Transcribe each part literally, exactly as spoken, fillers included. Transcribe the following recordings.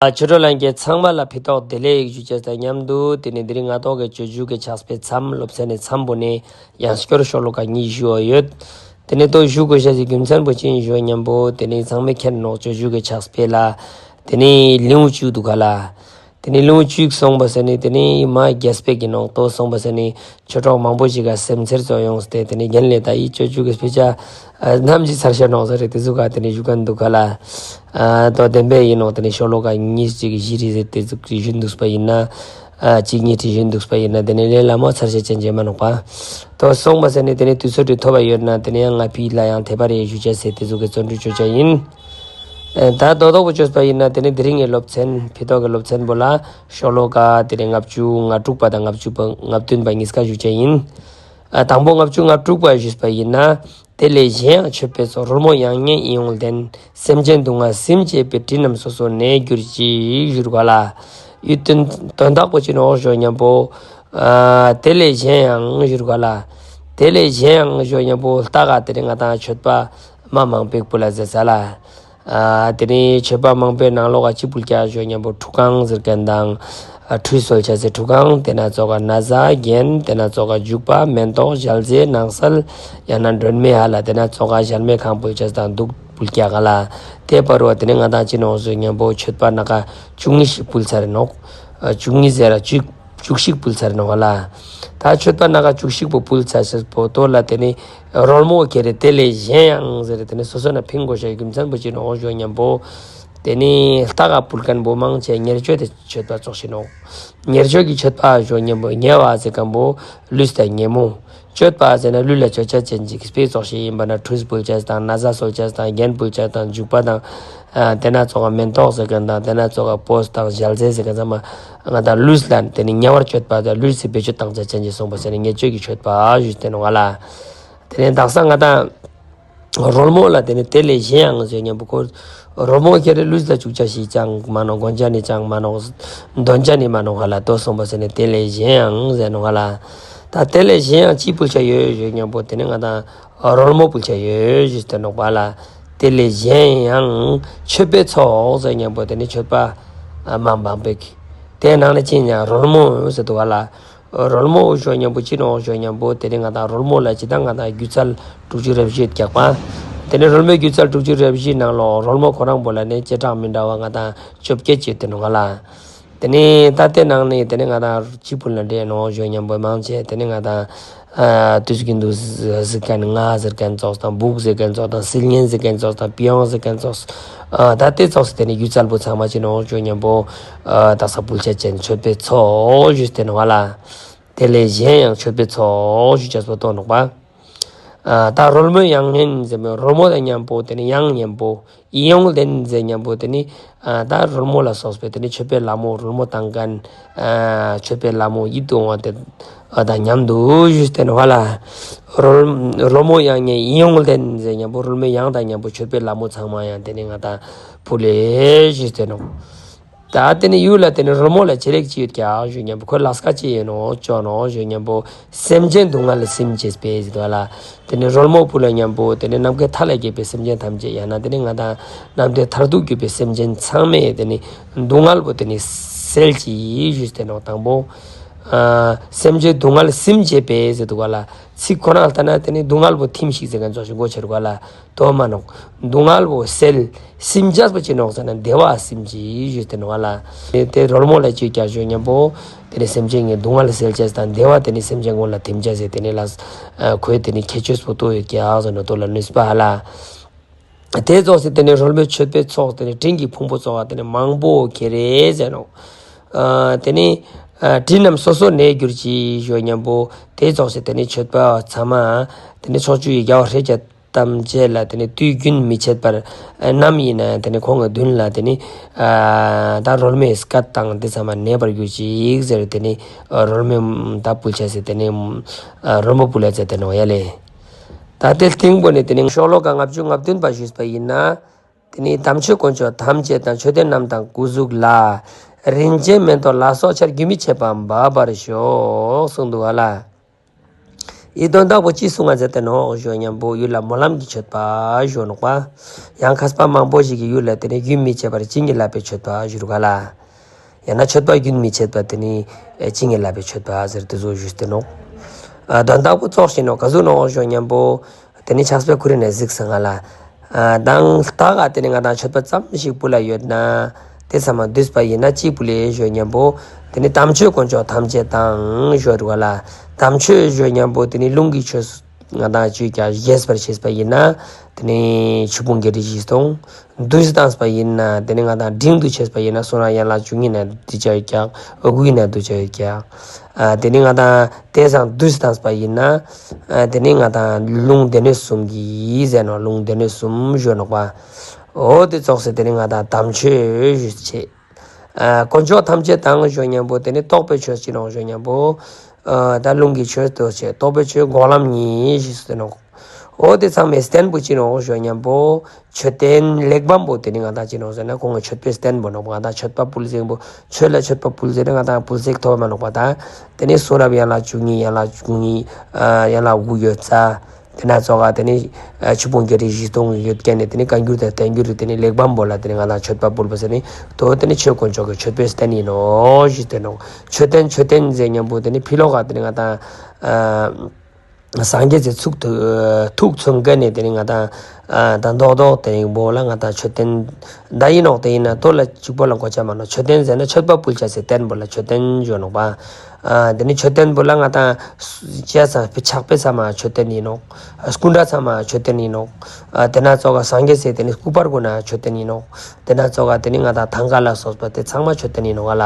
ཆོས་གྲོགས་ལྷན་རྒྱས་ཚང་མ་ལ་ཕི་ཏོག་བདེ་ལེགས་ཞུ་ཅེས་དང་མཉམ་དུ། དེ་ནས་དེ་རིང་ང་ཏོག་གི་སྤྱོད་འཇུག་གི་ཕྱག་དཔེ་མཚམས་སློབ་ཚན་ནི་མཚམས་པོ་ནས་ཡང་སྐྱོར་ཤོ་ལོ་ཀ་གཉིས་ཞུ་བ་ཡོད། དེ་ནས་ཏོ་ཞུ་དགོས་ཤེས་སི་རྒྱུ་མཚན་པོ་ཅི་ཡིན་ཞུ་བ་མཉམ་པོ། དེ་ནས་ཚང་མས་མཁྱེན་ནོག་སྤྱོད་འཇུག་གི་ཕྱག་དཔེ་ལ་དེ་ནས་ལེའུ་བཅུ་འདུག་ག་ལ། དེ་ནས་ལེའུ་བཅུ་སོང་པ་ཟེར་ནས་དེ་ནས་མ་རྒྱས་པའི་གི་ནང་དོ་སོང་པ་ཟེར་ནས་ཆོས་གྲོགས་མང་པོ་ཞིག་ག་སེམས་འཚེར་ཚོ་ཡོངས་ཏེ། དེ་ནས་རྒན་ལས་ད་ཡི་སྤྱོད་འཇུག་གི་དཔེ་ཆ་ནམ་ཞིག་ཚར་ཤེས་ནོག་ཟེར་རེ་དེ་ཟུག་ག་དེ་ནས་ཞུ་མཁན་འདུག་ག་ལ། ཨ་དོ་བདེན་པའི་ཡིན་ནོག་དེ་ནས་ཤོ་ལོ་ཀ་གཉིས་ཅིག་བཞི་རེ་ཟེར་དེ་ཟུག་རེ་ཞུ་འདུག་པ་ཡིན་ན། ཨ་གཅིག་གཉིས་རེ་ཞུ་འདུག་པ་ཡིན་ན་དེ་ནས་ལས་སླ་མོ་ཚར་ཤེས་ཅན་ཅེ་མ་ནོག་པ། དོ་སོང་པ་ཟེར་ནས་དེ་ནས་དུས་ཚོད་རེ་ཐོབ་པ་ཡོད་ན་དེ་ནས་ཡང་ང་ཕི་ལ་ཡང་དེ་པ་རེ་ཞུ་ཅེས་ཟེར་དེ་ཟུག་གི་བརྩོན་འགྲུས་ཅོ་ཅེས་ཡིན། ཨེ་ད་དོ་དོག་པོ་བཅོས་པ་ཡིན་ན་དེ་ནས་དེ་རིང་གི་སློབ་ཚན་ཕི་ཏོག་གི་སློབ་ཚན་པོ་ལ་ཤོ་ལོ་ཀ་དེ་ནས་ལྔ་བཅུ་ང་དྲུག་པ་དང་ལྔ་བཅུ་པ་ལྔ་བདུན་པ་གཉིས་ཀ་ཞུ་ཅེས་ཡིན། ཨ་དང་པོ་ལྔ་བཅུ་ང་དྲུག་པ་ཞུས་པ་ཡིན་ན། དེ་ལས་གཞན་ཡང་མཆོད་པའི་ཚོགས། རོལ་མོ་དབྱངས་སྙན་ཡིད་འོང་ལྡན། སེམས་ཅན་སྡུག་བསྔལ་སིམ་བྱེད་པའི། དྲི་རྣམས་སོ་སོར་གནས་གྱུར་ཅིག་ཞུ་རུ་ག་ལ། ཡུལ་དོན་དོན་དག་པོ་ཅི་ནོག་ཞུ་མཉམ་པོ། ཨ་དེ་ལས་གཞན་ཡང་ཞུ་རུ་ག་ལ། དེ་ལས་གཞན་ཡང་ཞུ་མཉམ་པོ་ལྟ་ག་དེ་རིང་ང་ཏང་མཆོད་པ་མ་མང་པོ་ཞིག་ཕུལ་ལ་ཟེར་ས་ལ། ཨ་དེ་ནས་མཆོད་པ་མང་པོའི་ནང་ལོགས་ཀ་ཅི་ཕུལ་ཀྱག་ཞུ་མཉམ་པོ་ཁྲུས་ཁང་ཟེར་མཁན་དང་། ཨ་ཁྲུས་གསོལ་ཅེས་སི་ཁྲུས་ཁང་། དེ་ན་ཙོགས་ཀ་ན་བཟའ་རྒྱན། དེ་ན་ཙོགས་ཀ་བྱུག་པ་མེན་ཏོག་ཞལ་ཟས་སྣང་གསལ། ཡང་ན་སྒྲོན་མེ་ཧ་ལ། དེ་ན་ཙོགས་ཀ་ཞལ་མའི་ཁང་ཕུལ་ཅེས་དང་གདུགས་ཕུལ་ཀྱག་ག་ལ། དེ་བར་བ་དེ་ནས་ང་ཏང་ཅི་ནོག་ཞུ་མཉམ་པོ་མཆོད་པ་ན་ཀ་བཅུ་གཉིས་ཤིག་ཕུལ་ཚར་ནོག་ཨ་བཅུ་གཉིས་ཟེར་ར་བཅུ་བཅུ་གཅིག་ཕུལ་ཚར་ནོག་ག་ལ། ད་མཆོད་པ་ན་ཀ་བཅུ་གཅིག་པོ་ཕུལ་ཚར་ཤེས་པོ་དོ་ལ་དེ་ནས་རོལ་མོ་ཁྱེར་རེ་དེ་ལས་གཞན་ཡང་ཟེར་རེ་དེ་ནས་སོ་སོ་ན་ཕིང་དགོས་ཤེས་རྒྱུ་མཚན་པོ་ཅི་ནོག་ཞུ་མཉམ་པོ། དེ་ནས་ལྟ་ག་ཕུལ་མཁན་པོ་མང་ཆེ་ཉེར་སྤྱོད་དེ་མཆོད་པ་ཙོགས་ཤིག་ནོག་ཉེར་སྤྱོད་ཀྱི་མཆོད་པ་ཞུ་མཉམ་པོ་ཉེ་བ་ཟེར་མཁན་པོ་ལུས་དང་ཉེ་མོ། སྤྱོད་པ་ཟེར་ན་ལུས་ལ་སྤྱོད་ཅེས་ཅན་ཅིག་དཔེ་ཙོགས་ཤིག་ཡིན་པ་ན་ཁྲུས་ཕུལ་ཅེས་དང་ན་བཟའ་གསོལ་ཅེས་དང་རྒྱན་ཕུལ་ཅེས་དང་བྱུག་པ་དང་། ཨ་དེ་ན་ཙོགས་ཀ་མེན་ཏོག་ཟེར་མཁན་དང་དེ་ན་ཙོགས་ཀ་སྤོས་དང་ཞལ་ཟས་ཟེར་མཁན་ཚང་མ་ང་ཏང་ལུས་ལ་དེ་ནས་ཉེ་བར་སྤྱོད་པ་དང་ལུས་སི་བེད་སྤྱོད་བཏང་ཅེས་ཅན་ཅིག་སོང་པ་ཟེར་ནས་ཉེར་སྤྱོད་ཀྱི་མཆོད་པ་ཞུས་ཏེ་ནོག་ག་ལ། དེ་ནས་དག་ས་ང་ཏང་རོལ་མོ་ལ་དེ་ནས་དེ་ལས་གཞན་ཡང་ཟེར་མཉམ་པོ་ཁོ་རོལ་མོ་ཁྱེར་རེ་ལུས་ལ་བཅུག་ཅེས་ཤིག་ཅང་མ་ནོག་གོན་ཅེས་ནི་ཅང་མ་ནོག་འདོན་ཅེས་ནི་མ་ནོག་ག་ལ། དོ་སོང་པ་ཟེར་ནས་དེ་ལས་གཞན་ཡང་ཟེར་ནོག་ག་ལ། ད་དེ་ལས་གཞན་ཡང་ཅི་ཕུལ་ཅེས་ཡོད་ཞུ་མཉམ་པོ་དེ་ནས་ང་ཏང་རོལ་མོ་ཕུལ་ཅེས་ཡོད་ཞུས་ཏེ་ནོག་པ་ལ། དེ་ལས་གཞན་ཡང་མཆོད་པའི་ཚོགས་ཟེར་མཉམ་པོ་དེ་ནས་མཆོད་པ་མ་མང་པོ་ཞིག་དེ་ནང་ནས་ཅི་ཡང་རོལ་མོ་ཟེར་འདུག་ག་ལ། རོལ་མོ་ཞུ་མཉམ་པོ་ཅི་ནོག་ཞུ་མཉམ་པོ་དེ་ནས་ང་ཏང་རོལ་མོ་ལ་ཅི་ད་ང་ཏང་སྒྱུ་རྩལ་དྲུག་ཅུ་རེ་བཞི་རྒྱག་པ། དེ་ནས་རོལ་མོའི་སྒྱུ་རྩལ་དྲུག་ཅུ་རེ་བཞི་ནང་ལོགས་རོལ་མོ་ཁོ་རང་པོ་ལ་ནི་བྱེ་བྲག་མི་འདྲ་བ་ང་ཏང་བཅོ་བརྒྱད་ཅིག་ཡོད་དེ་ནོག་ག་ལ། དེ་ནས་ད་དེ་ནང་ནས་དེ་ནས་ང་ཏང་ཅི་ཕུལ་ན་འདྲེ་ནོག་ཞུ་མཉམ་པོ་མང་ཆེ་དེ་ནས་ང་ཏང་ཨ་དུས་རྒྱུན་དུ་ཟེར་མཁན་རྔ་ཟེར་མཁན་ཙོགས་དང་སྦུག་ཟེར་མཁན་ཙོགས་དང་སིལ་སྙན་ཟེར་མཁན་ཙོགས་དང་པི་ཡོང་ཟེར་མཁན་ཙོགས། ཨ་ད་དེ་ཙོགས་སི་དེ་ནས་སྒྱུ་རྩལ་པོ་ཚང་མ་ཅི་ནོག་ཞུ་མཉམ་པོ་ཨ་དག་ས་ཕུལ་ཅེས་ཅན་མཆོད་པའི་ཚོགས་ཞུས་ཏེ་ནོག་ག་ལ། དེ་ལས་གཞན་ཡང་མཆོད་པའི་ཚོགས་ཞུ་ཅེས་པོ་དོ་ནོག་པ། ཨ་ད་རོལ་མོ་དབྱངས་སྙན་ཟེར་མོ་རོལ་མོ་དང་མཉམ་པོ་དེ་ནས་དབྱངས་སྙན་པོ་ཡིད་འོང་ལྡན་ཟེར་མཉམ་པོ་དེ་ནས་ཨ་ད་རོལ་མོ་ལ་སོགས་པའི་དེ་ནས་མཆོད་པའི་ལྷ་མོ་རོལ་མོ་བཏང་མཁན་ཨ་མཆོད་པའི་ལྷ་མོ་ཡིད་དུ་འོང་བ་དེ་ཨ་དང་མཉམ་དུ་ཞུས་ཏེ་ནོག་པ་ལ། རོལ་རོལ་མོ་དབྱངས་སྙན་ཡིད་འོང་ལྡན་ཟེར་མཉམ་པོ་རོལ་མོའི་དབྱངས་དང་མཉམ་པོ་མཆོད་པའི་ལྷ་མོ་ཚང་མ་ཡང་དེ་ནས་ང་ཏང་ཕུལ་ལེ་ཞུས་ཏེ་ནོག་ད་དེ་ནས་ཡུལ་ལ་དེ་ནས་རོལ་མོ་ལ་བྱེད་ལས་ཅི་ཡོད་ཀྱག་ཞུ་མཉམ་པོ་ཁོའི་ལས་ཀ་ཅི་ཡིན་ནོག་ཅོ་ནོག་ཞུ་མཉམ་པོ་སེམས་ཅན་སྡུག་བསྔལ་སིམ་བྱེད་པའི་ཟེར་བ་ལ། དེ་ནས་རོལ་མོ་ཕུལ་ལ་མཉམ་པོ་དེ་ནས་ནམ་མཁའི་མཐའ་ལ་རྒྱས་པའི་སེམས་ཅན་ཐམས་ཅད་ཡང་ན་དེ་ནས་ང་ཏང་ནམ་མཁའི་མཐར་ཐུག་གྱུར་པའི་སེམས་ཅན་ཚང་མའི་དེ་ནས་སྡུག་བསྔལ་པོ་དེ་ནས་སེལ་ཅིག་ཞུས་ཏེ་ནོག་དང་པོ། ཨ་སེམས་ཅན་སྡུག་བསྔལ་སིམ་བྱེད་པའི་ཟེར་འདུག་ག་ལ། ཚིག་ཁོ་ན་ལྟ་ན་དེ་ནས་སྡུག་བསྔལ་པོ་ཐིམ་ཞིག་ཟེར་མཁན་ཙོགས་ཤིག་གོ་ཆེར་ག་ལ། དོ་མ་ནོག་སྡུག་བསྔལ་པོ་སེལ། སིམ་ཅེས་པོ་ཅི་ནོག་ཟེར་ན་བདེ་བ་སིམ་ཅིག་ཞུས་ཏེ་ནོག་ལ། དེ་དེ་རོལ་མོ་ལ་ཅི་ཡོད་ཀྱག་ཞུ་མཉམ་པོ། དེ་ནས་སེམས་ཅན་གྱི་སྡུག་བསྔལ་སེལ་ཅེས་དང་བདེ་བ་དེ་ནས་སེམས་ཅན་ཀུན་ལ་ཐིམ་ཅེས་ཟེར་དེ་ནས་ལ། ཁོའི་དེ་ནས་ཁྱད་ཆོས་པོ་དོ་ཡོད་ཀྱག་ཟེར་ནོག་དོ་ལ་ནུས་པ་ཧ་ལ། དེ་ཙོགས་སེ་དེ་ནས་རོལ་མོའི་མཆོད་པའི་ཚོགས་དེ་ནས་སྤྲིན་གྱི་ཕུང་པོ་ཙོགས་དེ་ནས་མང་པོ་ཁྱེར་རེ་ཟེར་ནོག་ཨ་དེ་ནས་ཨ་དྲི་རྣམས་སོ་སོར་གནས་གྱུར་ཅིག་ཞུ་མཉམ་པོ། དེ་ཙོགས་སེ་དེ་ནས་མཆོད་པ་ཚང་མ་དེ་ནས་ཕྱོགས་བཅུ་ཡི་རྒྱལ་བ་སྲས་བཅས་ཐམས་ཅད་ལ་དེ་ནས་དུས་རྒྱུན་མི་ཆད་པར་ཨ་ནམ་ཡིན་ན་ཡང་དེ་ནས་ཁོང་གི་མདུན་ལ་དེ་ནས་ཨ་ད་རོལ་མོའི་སྐད་དང་དེ་ཚང་མ་གནས་པར་གྱུར་ཅིག་ཟེར་དེ་ནས་ཨ་རོལ་མོའི་ད་ཕུལ་ཅེས་སི་དེ་ནས་ཨ་རོལ་མོ་ཕུལ་ལ་ཟེར་དེ་ནོག་ཡ་ལེ། ད་དེ་སྟེང་པོ་ནས་དེ་ནས་ཤོ་ལོ་ཀ་ལྔ་བཅུ་ང་བདུན་པ་ཞུས་པ་ཡིན་ན། དེ་ནས་དམ་ཆོས་དཀོན་མཆོག་ཐམས་ཅད་དང་མཆོད་རྟེན་རྣམས་དང་སྐུ་གཟུགས་ལ། རིན་ཆེན་མེ་ཏོག་ལ་སོགས་ཆར་རྒྱུན་མི་འཆད་པ་འབབ་པར་ཤོག་གསུངས་འདུག་ག་ལ། ཡི་དོན་དག་པོ་ཅི་གསུང་ང་མཛད་དེ་ནོག་ཞུ་ཉམ་པོ་ཡུལ་ལ་སྨོན་ལམ་གྱི་མཆོད་པ་ཞུ་ནོག་པ། ཡང་མཁས་པ་མང་པོ་ཞིག་གི་ཡུལ་ལ་དེ་ནི་རྒྱུན་མི་འཆད་པར་བྱིན་གྱིས་བརླབས་པའི་མཆོད་པ་ཞུ་རུག་ག་ལ། ཡང་ན་མཆོད་པ་རྒྱུན་མི་འཆད་པ་དེ་ནི་བྱིན་གྱིས་བརླབས་པའི་མཆོད་པ་ཟེར་དེ་ཚོ་ཞུས་ཏེ་ནོག། ཨ་དོན་དག་པོ་ཙོགས་ཤིག་ནོག་ག་ཟུག་ནོག་ཞུ་ཉམ་པོ། དེ་ནི་ཕྱག་དཔེ་ཁོ་རེ་ནས་གཟིགས་སང་ང་ལ། ཨ་དང་ལྟ་ག་དེ་ནི་ང་དང་མཆོད་པ་ཙམ་ཞིག་ཕུལ་ལ་ཡོད་ན། དེ་ཚང་མ་བསྡུས་པ་ཡིན་ན་ཅི་ཕུལ་ལེ་ཞུ་ཉམ་པོ། དེ་ནི་དམ་ཆོས་དཀོན་མཆོག་ཐམས་ཅད་དང་ཞུ་རུག་ག་ལ། དམ་ཆོས་ཞུ་ཉམ་པོ་དེ་ནི་རླུང་གི་ཆོས་ང་དང་ཅི་ཀྱང་རྒྱས་པར་བྱས་པ་ཡིན་ན། དེ་ནི་ཆོས་ཕུང་བརྒྱད་ཁྲི་བཞི་སྟོང་། བསྡུས་བཏང་པ་ཡིན་ན་དེ་ནི་ང་དང་འབྲིང་དུ་བྱས་པ་ཡིན་ན་གསུང་རབ་ཡན་ལག་བཅུ་གཉིས་ན་འདུས་ཀྱང་ཡོད་ཀྱག། དགུའི་ན་འདུས་ཀྱང་ཡོད་ཀྱག། ཨ་དེ་ནི་ང་དང་དེ་སང་བསྡུས་བཏང་པ་ཡིན་ན། ཨ་དེ་ནི་ང་དང་ལུང་སྡེ་སྣོད་གསུམ་གྱི་ཟེར་ནོག། ལུང་སྡེ་སྣོད་གསུམ་ཞུ་ནོག་པ། འོ་དེ་ཙོགས་སེ་དེ་ནི་ང་དང་དམ་ཆོས་ཞུ་ཅེས། ཨ་དཀོན་མཆོག་ཐམས་ཅད་དང་ཞུ་ཉམ་པོ་དེ་ནི་རྟོགས་པའི་ཆོས་ཅི་ནོག་ཞུ་ཉམ་པོ། ཨ་ད་ལུང་གི་ཆོས་ཏོ་ཆེ་རྟོགས་པའི་ཆོས་འགོག་ལམ་གཉིས་ཞུས་ཏེ་ནོག། འོ་དེ་ཚང་མའི་རྟེན་པོ་ཅི་ནོག་ཞུ་ཉམ་པོ། མཆོད་རྟེན་གླེགས་བམ་པོ་དེ་ནི་ང་དང་ཅི་ནོག་ཟེར་ན་ཁོང་གི་མཆོད་པའི་རྟེན་པོ་ནོག། ང་དང་མཆོད་པ་ཕུལ་ཟེར་པོ་ཆོས་ལ་མཆོད་པ་ཕུལ་ཟེར་ན་ང་དང་ཕུལ་ཟེར་ཐོབ་མ་ནོག་པ། ད་དེ་ནི་གསུང་རབ་ཡན་ལག་བཅུ་གཉིས་ཡན་ལག་བཅུ་གཉིས་ཨ་ཡན་ལག་དགུ་ཡོད་ཙ། དེ་ན་ཙོགས་ག་དེ་ནི་ཨ་ཆོས་ཕུང་བརྒྱད་ཁྲི་བཞི་སྟོང་ཡོད་ཀྱག་ནི་དེ་ནི་བཀའ་འགྱུར་དང་བསྟན་འགྱུར་དེ་ནི་གླེགས་བམ་པོ་ལ་དེ་ནི་ང་དང་མཆོད་པ་ཕུལ་བ་ཟེར་ནི་དོ་དེ་ནི་ཆོས་དཀོན་མཆོག་གི་མཆོད་པའི་རྟེན་ཡིན་ནོག་ཞུས་ཏེ་ནོག། མཆོད་རྟེན་མཆོད་རྟེན་ཟེར་ཉམ་པོ་དེ་ནི་ཕི་ལོག་ག་དེ་ནི་ང་དང་ཨ་སངས་རྒྱས་སི་ཐུགས་ཐུགས་མཚོན་མཁན་ནི་དེ་ནི་ང་དང་ཨ་ད་མདོག་མདོག་དེ་ནི་པོ་ལ་ང་དང་མཆོད་རྟེན་ད་ཡིན་ནོག། དེ་ཡིན་ན་དོ་ལ་གཅིག་པོ་ལ་གོ་ཆ་མ་ནོག། མཆོད་རྟེན་ཟེར་ན་མཆོད་པ་ཕུལ་ཆ་སི་རྟེན་པོ་ལ་མཆོད་རྟེན་ཞུ་ནོག་པ། ཨ་དེ་ནི་མཆོད་རྟེན་པོ་ལ་ང་དང་ཅི་ཡ་ཚང་ཕྱག་དཔེ་ཚང་མ་མཆོད་རྟེན་ཡིན་ནོག། སྐུ་འདྲ་ཚང་མ་མཆོད་རྟེན་ཡིན་ནོག། ཨ་དེ་ན་ཙོགས་ག་སངས་རྒྱས་སི་དེ་ནི་སྐུ་པར་གུན་ན་མཆོད་རྟེན་ཡིན་ནོག། དེ་ན་ཙོགས་ག་དེ་ནི་ང་དང་ཐང་ཀ་ལ་སོགས་པ་དེ་ཚང་མ་མཆོད་རྟེན་ཡིན་ནོག་ག་ལ།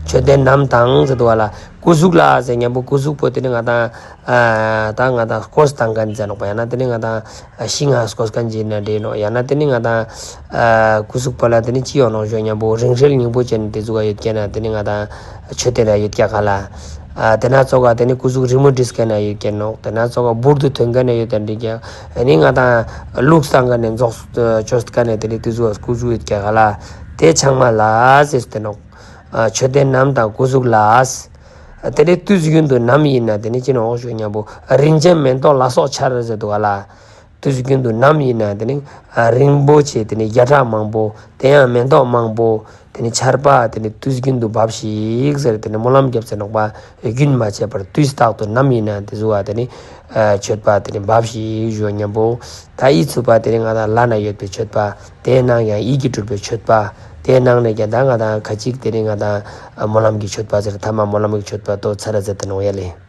མཆོད་རྟེན་རྣམས་དང་ཟེར་དུག་ག་ལ། སྐུ་གཟུགས་ལ་ཟེར་ཉམ་པོ་སྐུ་གཟུགས་པོ་དེ་ནི་ང་དང་ཨ་ད་ང་དང་སྐོར་བཏང་མཁན་ཟེར་ནོག་པ། ཡང་ན་དེ་ནི་ང་དང་ཤིང་ང་སྐོར་མཁན་ཅིག་ཡིན་ན་འདྲ་ནོག། ཡང་ན་དེ་ནི་ང་དང་ཨ་སྐུ་གཟུགས་པོ་ལ་དེ་ནི་ཅི་ཡོང་ནོག་ཞུ་ཉམ་པོ་རིང་བསྲེལ་སྙིང་པོ་ཅན་དེ་ཟུག་ག་ཡོད་ཀྱག་ན་དེ་ནི་ང་དང་མཆོད་རྟེན་ལ་ཡོད་ཀྱག་ག་ལ། ཨ་དེ་ན་ཙོགས་ག་དེ་ནི་སྐུ་གཟུགས་རི་མོ་བྲིས་མཁན་ན་ཡོད་ཀྱག་ནོག། དེ་ན་ཙོགས་ག་འབུར་དུ་ཐོན་མཁན་ན་ཡོད་དེ་འདྲ་ཀྱག། ཨ་ནི་ང་དང་བླུགས་བཏང་མཁན་ན་རྫོགས་བཅོས་མཁན་ན་དེ་ནི་དེ་ཟུག་ག་སྐུ་གཟུགས་ཡོད་ཀྱག་ག་ལ། དེ་ཚང་མ་ལ་ཟེར་ཏེ་ནོག། ཨ་མཆོད་རྟེན་རྣམས་དང་སྐུ་གཟུགས་ལ། དེ་ནི་དུས་རྒྱུན་དུ་ནམ་ཡིན་ན་དེ་ནི་ཅི་ནོག་ཞུ་ཉམ་པོ་རིན་ཆེན་མེ་ཏོག་ལ་སོགས་ཆར་ཟེར་དུག་ག་ལ། དུས་རྒྱུན་དུ་ནམ་ཡིན་ན་དེ་ནི་ཨ་རིན་པོ་ཆེ་དེ་ནི་བརྒྱ་ཕྲག་མང་པོ་དེ་ཡང་མེ་ཏོག་མང་པོ་དེ་ནི་ཆར་པ་དེ་ནི་དུས་རྒྱུན་དུ་འབབ་ཤིག་ཟེར་དེ་ནི་སྨོན་ལམ་རྒྱབ་ཟེར་ནོག་པ། རྒྱུན་མ་ཆད་པར་དུས་རྟག་ཏུ་ནམ་ཡིན་ན་དེ་ཟུག་ག་དེ་ནི་ཨ་མཆོད་པ་དེ་ནི་འབབ་ཤིག་ཞུ་ཉམ་པོ། ད་ཨི་ཚུགས་པ་དེ་ནི་ང་དང་ལ་ན་ཡོད་པའི་མཆོད་པ། དེའི་ནང་ཡང་ཡིད་ཀྱིས་སྤྲུལ་པའི་མཆོད་པ། དེའི་ནང་ནས་ཀྱང་ད་ང་དང་ཁ་ཅིག་དེ་ནི་ང་དང་སྨོན་ལམ་གྱི་མཆོད་པ་ཟེར་ཐ་མ་སྨོན་ལམ་གྱི་མཆོད་པ་དོ་ཚར་ཟེར་ཏེ་ནོག་ཡ་ལེ།